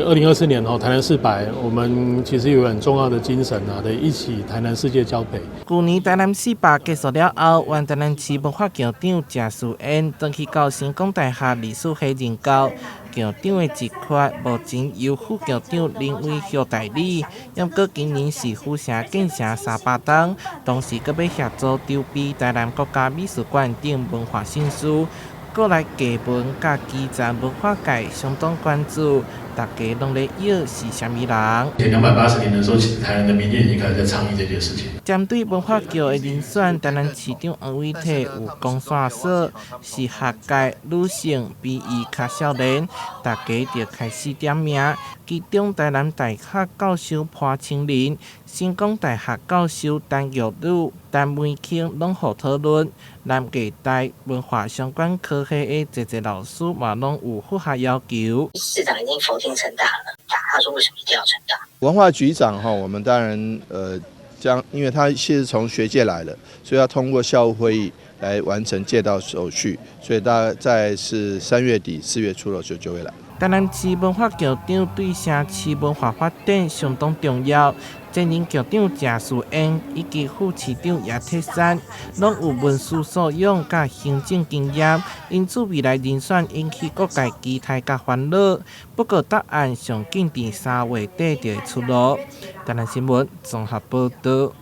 2024年吼，台南四百，我們其實有很重要的精神啊，的一起台南世界交陪。舊年台南四百結束了後，原台南市文化局長鄭士嫣轉去到成功大學歷史系任教，局長的職缺目前由副局長林偉學代理。毋過今年是府城建城300冬，同時閣欲協助籌備台南國家美術館等文化盛事。過來藝文佮基層文化界相當關注，大家攏咧約是啥物人？ 280年的時候，其實台南的民間已經開始在倡議這件事情。針對文化局的人選，台南市長黃偉哲有公線說，是學界女性比伊較少年，大家就開始點名。其中台南大學教授潘清林、成功大學教授陳玉女、陳梅卿攏予討論。南藝大文化相關科系的濟濟老師嘛攏有符合要求。市長已經否定成大了，他說為什麼一定要成大？文化局長哈，我們當然將，因為他是從學界來的，所以要通過校務會議來完成借調手續，所以大概在是3月底4月初的時候就會來。台南市文化局長對城市文化發展相當重要。前任局長鄭士嫣以及副市長葉鐵山，攏有文史素養佮行政經驗，因此未來人選引起各界期待佮煩惱。不過答案上緊佇3月底就會出爐。台南新聞綜合報導。